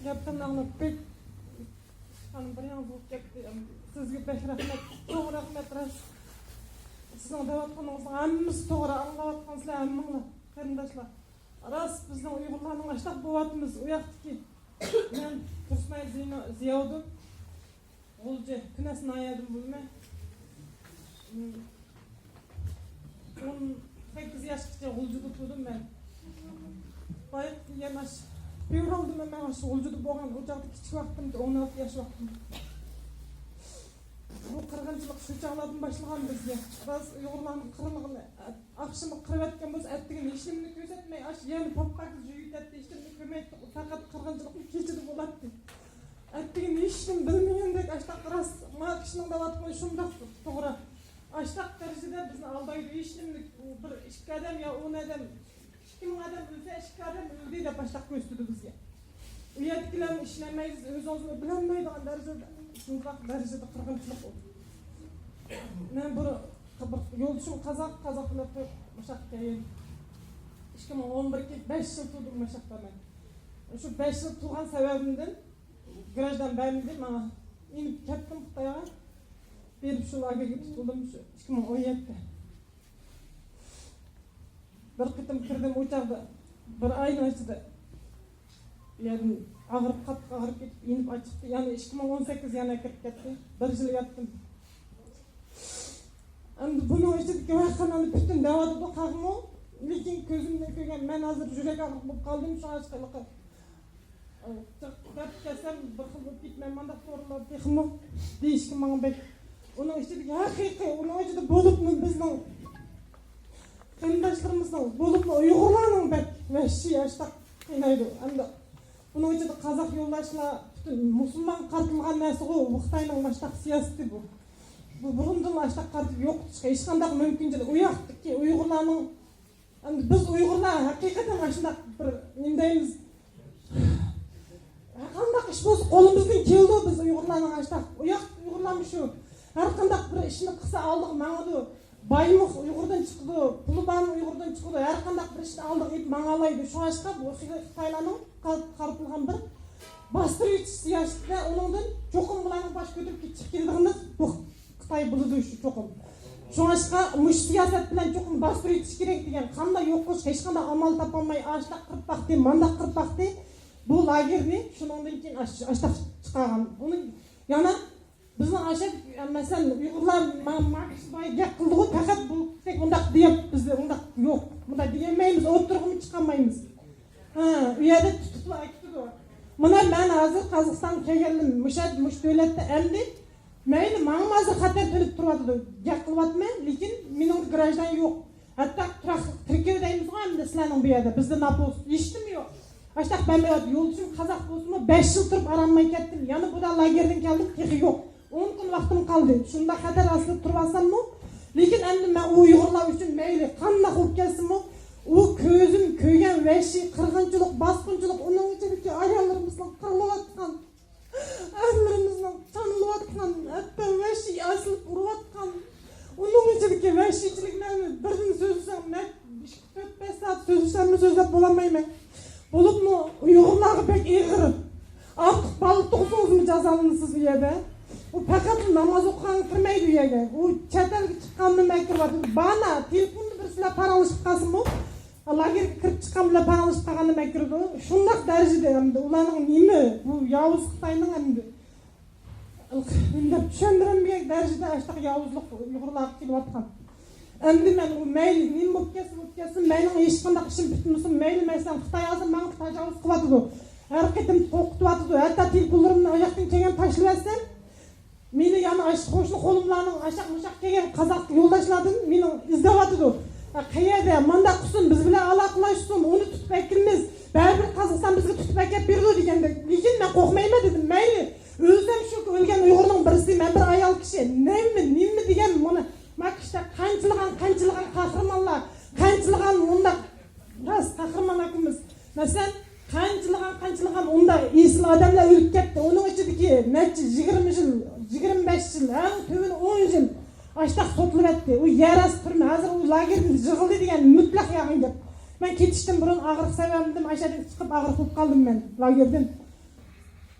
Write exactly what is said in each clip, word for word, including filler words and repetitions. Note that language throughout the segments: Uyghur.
گەپلىرىنى ئاڭلاپ بەك خانىم بىر ياڭزا بولۇپ كەتتى. سىزگە بەك رەھمەت، چوڭ رەھمەت راست. سىزنىڭ دەۋاتقىنىڭىزنىڭ ھەممىسى توغرا، ئاڭلاۋاتقانسىلەر ھەممىڭلار قېرىنداشلار. راست بىزنىڭ ئۇيغۇرلارنىڭ ئاشتاق بولۇۋاتىمىز ئۇ ياقتىكى. مەن تۇرسۇنئاي زىياۋۇدۇن. غۇلجا، كۈنەس ناھىيەدىن بولىمەن. ئون سەككىز ياشقىچە غۇلجىدا تۇردۇم مەن. بايىقى يەنە ئاش، فېۋرالدا مەن ئاشۇ غۇلجىدا بولغان، ئۇ چاغدا كىچىك ۋاقتىمدا، ئون ئالتە ياش ۋاقتىمدا. بۇ قىرغىنچىلىق شۇ چاغلاردىن باشلىغان بىزگە. راست ئۇيغۇرلارنىڭ قىرىلغىنى، ئاخشىمى قىرىۋەتكەن بولسا، ئەتىگىنى ھېچنېمىنى كۆرسەتمەي، ئاشۇ يەرنى پاپقاكىز يۇيۇۋېتەتتى، ھېچنېمىنى كۆرمەيتتۇق. پەقەت قىرغىنچىلىقنى كېچىدە بولاتتى. ئەتىگىنى ھېچنېمە بىلمىگەندەك ئاشتاق راست ما كىشىنىڭ دەۋاتقىنى شۇنداق توغرا. ئاشتاق دەرىجىدە بىزنى ئالدايدۇ. ھېچنېمىنى بىر ئىككى ئادەم يا ئون ئادەم، ئىككى مىڭ ئادەم ئۆلسە، ئىككى ئادەم ئۆلدى دەپ ئاشتاق كۆرسىتىدۇ بىزگە. ئۇ يەردىكىلەرنى ئىشلەنمەيسىز، ئۆزىڭىزمۇ بىلەلمەيدىغان دەرىجىدە، شۇنداق دەرىجىدە قىرغىنچىلىق بولدى. مەن بىر، بىر يولدىشىم قازاق، قازاق بىلەن مۇشۇ ياققا كەلگەن. ئىككى مىڭ ئون بىرگە بەش يىل تۇردۇم مۇشۇ ياقتا مەن. شۇ بەش يىل تۇرغان سەۋەبىمدىن گراژدان بەرمىدى ماڭا. ئېلىپ كەتتىم خىتايغا. بېرىپ شۇ لاگېرگە تۇتۇلدۇم شۇ ئىككى مىڭ ئون يەتتە. بىر قېتىم كىردىم ئۇ چاغدا. بىر ئاينىڭ ئىچىدە يەنە ئاغرىپ، قاتتىق ئاغرىپ كېتىپ، يېنىپ ئاچىقتى. يەنە ئىككى مىڭ ئون سەككىز يەنە كىرىپ كەتتى. بىر يىل ياتتىم. ئەمدى بۇنىڭ ئىچىدىكى ۋەقەلەرنى پۈتۈن دەۋاتىدۇ خەقمۇ. لېكىن كۆزۈمدىن كۆرگەن، مەن ھازىر يۈرەك ئاغرىق بولۇپ قالدىم، شۇڭا ھېچقانداق گەپ كەلسەم بىر خىل بولۇپ كېتىمەن، مانداق سورۇنلار تېخىمۇ دېيىشكە ماڭا بەك. ئۇنىڭ ئىچىدىكى ھەقىقىي، ئۇنىڭ ئىچىدە بولۇپمۇ بىزنىڭ قېرىنداشلىرىمىزنىڭ، بولۇپمۇ ئۇيغۇرلارنىڭ بەك ۋەھشىي ئاشتاق قىينايدۇ. ئەمدى بۇنىڭ ئىچىدە قازاق يولداشلار، پۈتۈن مۇسۇلمانغا قارىتىلغان نەرسىغۇ بۇ خىتاينىڭ ئاشتاق سىياسىتى بۇ. بۇ بۇرۇندىن ئاشتاق قارىتىپ يوقىتىشقا ھېچقانداق مۇمكىنچىلىك، ئۇ ياقتىكى ئۇيغۇرلارنىڭ ئەمدى بىز ئۇيغۇرلار ھەقىقەتەن ئاشۇنداق بىر نېمە دەيمىز، ھەرقانداق ئىش بولسا قولىمىزدىن كېلىدۇ، بىز ئۇيغۇرلارنىڭ ئاشۇنداق، ئۇ ياق ئۇيغۇرلارمۇ شۇ، ھەرقانداق بىر ئىشنى قىلسا ئالدىغا ماڭىدۇ. بايمۇ ئۇيغۇردىن چىقىدۇ، پۇلى بارمۇ ئۇيغۇردىن چىقىدۇ، ھەرقانداق بىر ئىشنى ئالدىغا ئېلىپ ماڭالايدۇ. شۇڭلاشقا بۇ خىتايلارنىڭ قارىتىلغان بىر باستۇرۇۋېتىش سىياسىتىدە ئۇنىڭدىن چوقۇم بۇلارنىڭ باش كۆتۈرۈپ كېتىشكە كېلىدىغىنى بۇ خىتاي بولىدۇ شۇ چوقۇم. شۇڭلاشقا مۇشۇ سىياسەت بىلەن چوقۇم باستۇرۇۋېتىش كېرەك دېگەن، قانداق يوق قىلىش، ھېچقانداق ئامال تاپالماي، ئاشتاق قىرىپ باقتى، مانداق قىرىپ باقتى. بۇ لاگېرنى شۇنىڭدىن كېيىن ئاش-، ئاشتاق چىقارغان. ئۇنى يەنە بىزنىڭ ئاشۇ، مەسىلەن، ئۇيغۇرلار ما-، ماركس باي گەپ قىلدىغۇ، پەقەت بۇ تەك ئۇنداق دېيەپ، بىز ئۇنداق يوق، ئۇنداق دېيەلمەيمىز، ئوتتۇرىغىمۇ چىقارمايمىز. ھە، ئۇ يەردە تۇتۇپلا ئەكېتىدۇ. مانا مەن ھازىر قازاقىستانغا كەلگەندىن مۇشۇ، مۇشۇ دۆلەتتە ئەمدى مەيلى ماڭىمۇ ھازىر خەتەر تۆلەپ تۇرۇۋاتىدۇ. گەپ قىلىۋاتىمەن، لېكىن مېنىڭ گراژدان يوق. ھەتتا تۇراقلىق تىركەل دەيمىزغۇ ئەمدى سىلەرنىڭ بۇ يەردە، بىزدە ناپوس ھېچنېمە يوق. ئاشتاق بەرمەيۋاتىدۇ. يولدىشىم قازاق بولسىمۇ بەش يىل تۇرۇپ ئارانماي كەتتىم. يەنە بۇدا لاگېردىن كەلدىم، تېخى يوق. ئون كۈن ۋاقتىم قالدى. شۇنداق خەتەر ئاستىدا تۇرۇۋالساممۇ، لېكىن ئەمدى مەن ئۇ ئۇيغۇرلار ئۈچۈن مەيلى قانداق بولۇپ كەتسىمۇ، ئۇ كۆزۈم كۆرگەن ۋەھشىي قىرغىنچىلىق، باسقۇنچىلىق، ئۇنىڭ ئىچىدىكى ئاياللىرىمىزنىڭ قىرىلىۋاتقان، ئەرلىرىمىزنىڭ چانىلىۋاتقان، ھەتتا ۋەھشىي ئېسىلىپ ئۇرۇۋاتقان، ئۇنىڭ ئىچىدىكى ۋەھشىيچىلىكلەرنى بىردىن سۆزلىسەڭ، نەچچە تۆت-بەش سائەت سۆزلىسەممۇ سۆزلەپ بولالمايمەن. بولۇپمۇ ئۇيغۇرلارغا بەك ئېغىر. ئارتۇق بالا تۇغسىڭىزمۇ جازالىنىسىز ئۇ يەردە. ئۇ پەقەتلا ناماز ئوقۇغانغا كىرمەيدۇ ئۇ يەرگە. ئۇ چەت ئەلگە چىققاندا مەن كىرىۋاتىدۇ. بانا، تېلېفوندا بىرسى بىلەن پاراڭلىشىپ قالسىمۇ، لاگېرغا كىرىپ چىققان بىلەن پاراڭلىشىپ قالغاندا مەن كىرىدۇ. شۇنداق دەرىجىدە ئەمدى ئۇلارنىڭ نېمە، بۇ ياۋۇز خىتاينىڭ ئەمدى نېمە دەپ چۈشەندۈرەلمىگەن دەرىجىدە ئاشتاق ياۋۇزلۇق ئۇيغۇرلارغا كېلىۋاتقان. ئەمدى مەن ئۇ مەيلى نېمە بولۇپ كەتسۇن، بولۇپ كەتسۇن، مەيلىڭ ھېچقانداق ئىشىم پۈتمىسۇن، مەيلى مەسىلەن خىتاي ھازىر ماڭا تاجاۋۇز قىلىۋاتىدۇ، ھەر قېتىم قورقۇتۇۋاتىدۇ، ھەتتا تېلېفونلىرىمنى ئاياقتىن كەلگەن تاشلىۋەتسەم، مېنى يەنە ئاشۇ قوشنا قولۇملارنىڭ ئاشاق مۇشاق كەلگەن قازاق يولداشلاردىن مېنى ئىزدەۋاتىدۇ. ھە، قەيەردە مانداق قىلسۇن، بىز بىلەن ئالاقىلەشسۇن، ئۇنى تۇتۇپ ئەكىلىمىز، بەرىبىر قازاقىستان بىزگە تۇتۇپ ئەكەپ بېرىدۇ دېگەندەك. لېكىن مەن قورقمايمەن دېدىم، مەيلى. ئۆلسەم شۇ ئۆلگەن ئۇيغۇرنىڭ بىرسى، مەن بىر ئايال كىشى. نېمە، نېمە دېگەن مانا، ماكىشتا قانچىلىغان، قانچىلىغان قەھرىمانلار، قانچىلىغان مۇنداق راست قەھرىمان ئاكىمىز. مەسىلەن، قانچىلىغان، قانچىلىغان ئۇنداق ئېسىل ئادەملەر ئۆلۈپ كەتتى. ئۇنىڭ ئىچىدىكى نەچچە يىگىرمە يىل، يىگىرمە بەش يىل، ئەڭ تۆۋىنى ئون يىل ئاشتاق سوتلىۋەتتى. ئۇ يەر ئاستى تۈرمە، ھازىر ئۇ لاگېردىن يىغىلدى دېگەن مۇتلەق يالغان گەپ. مەن كېتىشتىن بۇرۇن ئاغرىق سەۋەبىمدىن ئاشۇ يەردىن چىقىپ ئاغرىق بولۇپ قالدىم مەن لاگېردىن.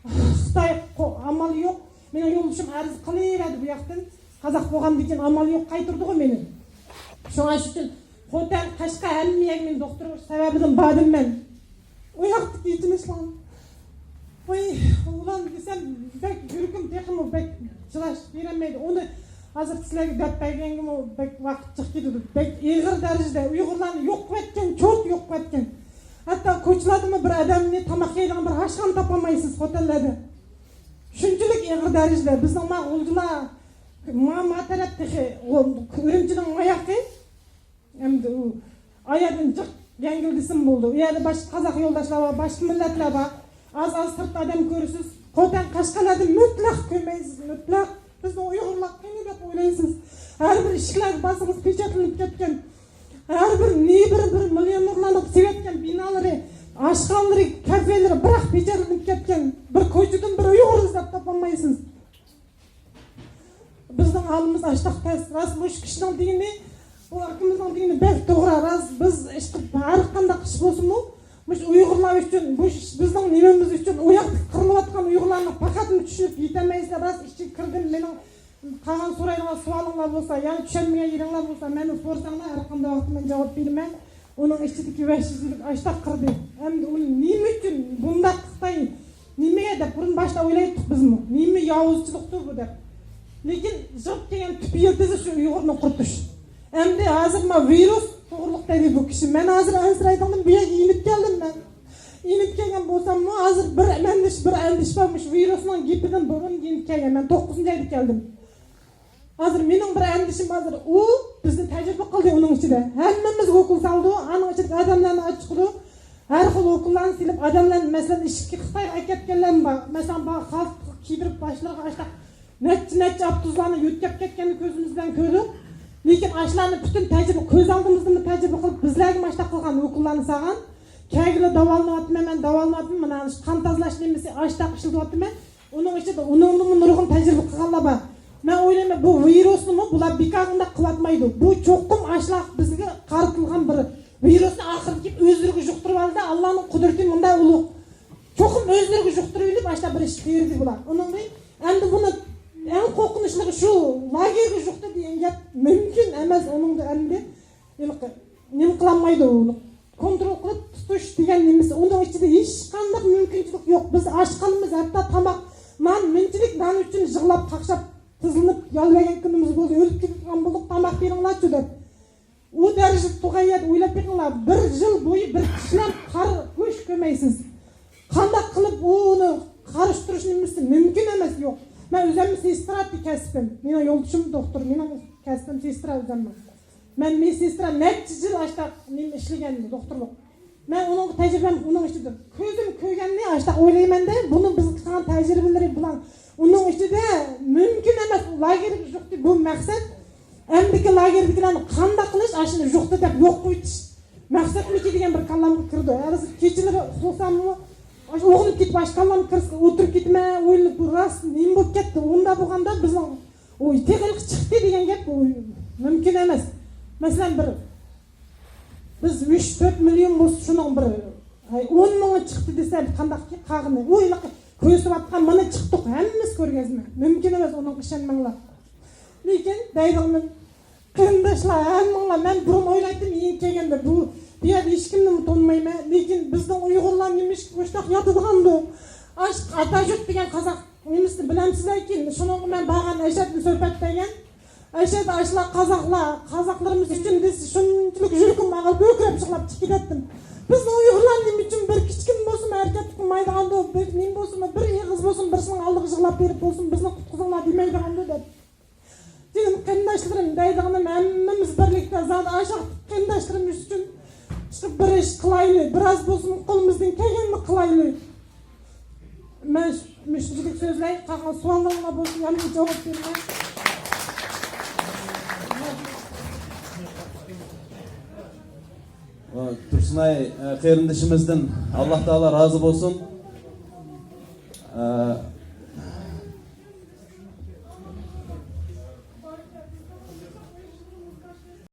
خىتاي قو-، ئامال يوق. مېنىڭ يولدىشىم ئەرز قىلىۋەردى بۇ ياقتىن. قازاق بولغاندىن كېيىن ئامال يوق، قايتۇردىغۇ مېنى. شۇڭا شۇ ئۈچۈن خوتەن، قەشقەر، ھەممە يەرگە مېنى دوختۇر ئۇرۇش سەۋەبىدىن باردىم مەن. ئۇ ياقتىكى يېتىنىشلار. ۋاي، ئۇلار دېسەم، بەك يۈرىكىم تېخىمۇ بەك چىداش بېرەلمەيدۇ. ئۇنى ھازىر سىلەرگە دەپ بەرگەنگىمۇ بەك ۋاقىت جىق كېتىدۇ. بەك ئېغىر دەرىجىدە ئۇيغۇرلارنى يوقىتىۋەتكەن، چوت يوقىتىۋەتكەن. ھەتتا كوچىلاردىمۇ بىر ئادەمنى تاماق يەيدىغان بىر ئاشخانا تاپالمايسىز خوتەنلەردە. شۇنچىلىك ئېغىر دەرىجىدە. بىزنىڭ ما غۇلجىلار، ما، ما تەرەپ تېخى، ئۇ ئۈرۈمچىنىڭ ماياقى. ئەمدى ئۇ ئاياردىن جىق يەڭگىل دېسىمۇ بولىدۇ. ئۇ يەردە باشقا قازاق يولداشلار بار، باشقا مىللەتلەر بار. ئاز-ئاز سىرتتا ئادەم كۆرىسىز. خوتەن، قەشقەرلەردە مۇتلەق كۆرمەيسىز، مۇتلەق. بىزنىڭ ئۇيغۇرلار قېنى دەپ ئويلايسىز؟ ھەر بىر ئىشىكلەرگە بارسىڭىز، پېچەتلىنىپ كەتكەن. ھەر بىر نېمە بىر، بىر مىليونېرلارنىڭ سېۋەتكەن بىنالىرى، ئاشخانىلىرى، كافېلىرى، بىراق پېچەتلىنىپ كەتكەن. بىر كوچىدىن بىر ئۇيغۇر ئىزدەپ تاپالمايسىز. بىزنىڭ ھالىمىز ئاشتاق تەس. راست، مۇشۇ كىشىنىڭ دېگىنى، بۇ ئاكىمىزنىڭ دېگىنى بەك توغرا. راست، بىز ئىشقىلىپ ھەر قانداق ئىش بولسىمۇ، مۇشۇ ئۇيغۇرلار ئۈچۈن، مۇشۇ بىزنىڭ نېمىمىز ئۈچۈن، ئۇ ياقتا قىرىلىۋاتقان ئۇيغۇرلارنى پەقەتمۇ چۈشىنىپ يېتەلمەيسىلەر. راست، ئىچىگە كىردىم، مېنىڭ قالغان سورايدىغان سوئالىڭلار بولسا، يەنى چۈشەنمىگەن يېرىڭلار بولسا، مېنى سورىساڭلار، ھەر قانداق ۋاقىتتا مەن جاۋاب بېرىمەن. ئۇنىڭ ئىچىدىكى ۋەھشىيچىلىك ئاشتاق قىردى. ئەمدى ئۇنى نېمە ئۈچۈن بۇنداق خىتاي نېمىگە دەپ بۇرۇن باشتا ئويلايتتۇق بىزمۇ. نېمە ياۋۇزچىلىقتۇر بۇ دەپ. لېكىن جىغىپ كەلگەن تۈپ يىلتىزى شۇ ئۇيغۇرنى قۇرۇتۇش. ئەمدى ھازىر ما ۋىرۇس توغرىلىق دەيدۇ بۇ كىشى. مەن ھازىر ئەنسىرەيدىغىنىم بۇ يەرگە يېنىپ كەلدىم مەن. يېنىپ كەلگەن بولساممۇ ھازىر بىر ئەندىشە، بىر ئەندىشە بار. مۇشۇ ۋىرۇسنىڭ گېپىدىن بۇرۇن يېنىپ كەلگەن. مەن توققۇزىنچى ئايدا كەلدىم. ھازىر مېنىڭ بىر ئەندىشەم ھازىر ئۇ بىزنى تەجرىبە قىلدى ئۇنىڭ ئىچىدە. ھەممىمىزگە ئوكۇل سالدى، ئانىڭ ئىچىدىكى ئادەملەرنى ئاچىقىدۇ. ھەر خىل ئوكۇللارنى سېلىپ، ئادەملەرنى، مەسىلەن، ئىشىككە خىتايغا ئەكەتكەنلەرمۇ بار. مەسىلەن، بار خەلققە كىيدۈرۈپ، باشلىرىغا ئاشتاق نەچچە، نەچچە ئاپتوبۇسلارنى يۆتكەپ كەتكەننى كۆزىمىز بىلەن كۆردۇق. لېكىن ئاشۇلارنى پۈتۈن تەجرىبە، كۆز ئالدىمىزدىمۇ تەجرىبە قىلىپ، بىزلەرگىمۇ ئاشتاق قىلغان ئوكۇللارنى سالغان. كەلگىلى داۋالىنىۋاتىمەن، مەن داۋالىنىۋاتىمەن، مانا شۇ قان تازىلاش نېمىسى، ئاشتاق ئىشلىتىۋاتىمەن. ئۇنىڭ ئىچىدە ئۇنىڭدىنمۇ نۇرغۇن تەجرىبە قىلغانلار بار. مەن ئويلايمەن، بۇ ۋىرۇسنىمۇ بۇلار بىكار ئۇنداق قىلىۋاتمايدۇ. بۇ چوقۇم ئاشۇلار بىزگە قارىتىلغان بىر ۋىرۇسنى ئاخىرىدا كېلىپ ئۆزلىرىگە يۇقتۇرۇۋالدى. ئاللانىڭ قۇدرىتى مۇنداق ئۇلۇغ. چوقۇم ئۆزلىرىگە يۇقتۇرۇۋېلىپ، ئاشۇنداق بىر ئىش قىلدى بۇلار. ئۇنىڭدىن ئەمدى بۇنى ئەڭ قورقۇنچلۇقى شۇ، لاگېرغا يۇقتى دېگەن گەپ مۇمكىن ئەمەس. ئۇنىڭدا ئەمدى ھېلىقى نېمە قىلالمايدۇ، ئۇنى كونترول قىلىپ تۇتۇش دېگەن نېمىسى، ئۇنىڭ ئىچىدە ھېچقانداق مۇمكىنچىلىك يوق. بىز ئاچ قالىمىز، ھەتتا تاماق، نان، مۇنچىلىك نان ئۈچۈن يىغلاپ، قاقشاپ، تىزلىنىپ يالۋۇرغان كۈنىمىز بولدى. ئۆلۈپ كېتىدىغان بولدۇق، تاماق بېرىڭلارچۇ دەپ. ئۇ دەرىجىدە تۇرغان يەردە ئويلاپ بېقىڭلار، بىر يىل بويى بىر كىشىلەر قارا گۆش كۆرمەيسىز. قانداق قىلىپ ئۇنى قارشى تۇرۇش نېمىسى مۇمكىن ئەمەس، يوق. مەن ئۆزۈممۇ سېسترا ئىدى كەسپىم. مېنىڭ يولدىشىم دوختۇر، مېنىڭ كەسپىم سېسترا ئۆزۈممۇ. مەن مېدسېسترا نەچچە يىل ئاشتاق نېمە ئىشلىگەن دوختۇرلۇق. مەن ئۇنىڭ تەجرىبەم ئۇنىڭ ئىچىدە. كۆزۈم كۆرگەننى ئاشتاق ئويلايمەن-دە، بۇنىڭ بىز قىلغان تەجرىبىلىرى بۇلار. ئۇنىڭ ئىچىدە مۇمكىن ئەمەس، لاگېرغا يۇقتى بۇ مەقسەت. ئەمدىكى لاگېردىكىلەرنى قانداق قىلىش، ئاشۇنى يۇقتى دەپ يوق قىلىۋېتىش مەقسەتمىكى دېگەن بىر كاللامغا كىرىدۇ. ھازىر كېچىلىرى ئۇخلىساممۇ، ئاشۇ ئويغىنىپ كېتىپ، ئاشۇ كاللامغا كىرسە ئولتۇرۇپ كېتىمەن، ئويلىنىپ، بۇ راست نېمە بولۇپ كەتتى؟ ئۇنداق بولغاندا بىزنىڭ ئۇ تېخىلىق چىقتى دېگەن گەپ، ئۇ مۇمكىن ئەمەس. مەسىلەن، بىر، بىز ئۈچ، تۆت مىليون بولسا، شۇنىڭ بىر، ھەي، ئون مىڭى چىقتى دېسە، قانداقكى قالغىنى؟ ئۇ ھېلىقى كۆرسىتىۋاتقان مانا چىقتۇق، ھەممىمىز كۆرگەزمە. مۇمكىن ئەمەس، ئۇنىڭغا ئىشەنمەڭلار. لېكىن دەيدىغىنىم، قېرىنداشلار، ھەممىڭلار، مەن بۇرۇن ئويلايتتىم، يېڭى كەلگەندە، بۇ، بۇ يەردە ھېچكىمنىمۇ تونۇمايمەن. لېكىن بىزنىڭ ئۇيغۇرلار نېمىشقا مۇشۇنداق ياتىدىغاندۇ؟ ئاشۇ ئاتاجۈت دېگەن قازاق نېمىسىنى بىلەمسىلەركىن؟ شۇنىڭغا مەن بارغان ئەشەدنى سۆھبەت بەرگەن. ئەشەد ئاشۇلار قازاقلار، قازاقلىرىمىز ئۈچۈن دېسە، شۇنچىلىك يۈرىكىم ئاغرىپ، ھۆركىرەپ يىغلاپ چىقىپ كېتەتتىم. بىزنىڭ ئۇيغۇرلار نېمە ئۈچۈن بىر كىچىككىنە بولسىمۇ ھەرىكەت قىلمايدىغاندۇ، بىر نېمە بولسىمۇ، بىر ئېغىز بولسۇن، بىرسىنىڭ ئالدىغا يىغلاپ بېرىپ بولسۇن، بىزنى قۇتقۇزۇڭلار دېمەيدىغاندۇ دەپ. دېدىم، قېرىنداشلىرىم، دەيدىغىنىم، ھەممىمىز بىرلىكتە زادى ئاشۇ قېرىنداشلىرىمىز ئۈچۈن چىقىپ بىر ئىش قىلايلى، بىراز بولسىمۇ قولىمىزدىن كەلگەننى قىلايلى. مەن مۇشۇنچىلىك سۆزلەي، قالغان سوئاللىرىڭلار بولسا يەنە جاۋاب بېرىمەن. تۇرسۇنئاي، ئە، قېرىندىشىمىزدىن ئاللا تائالا رازى بولسۇن. ئە،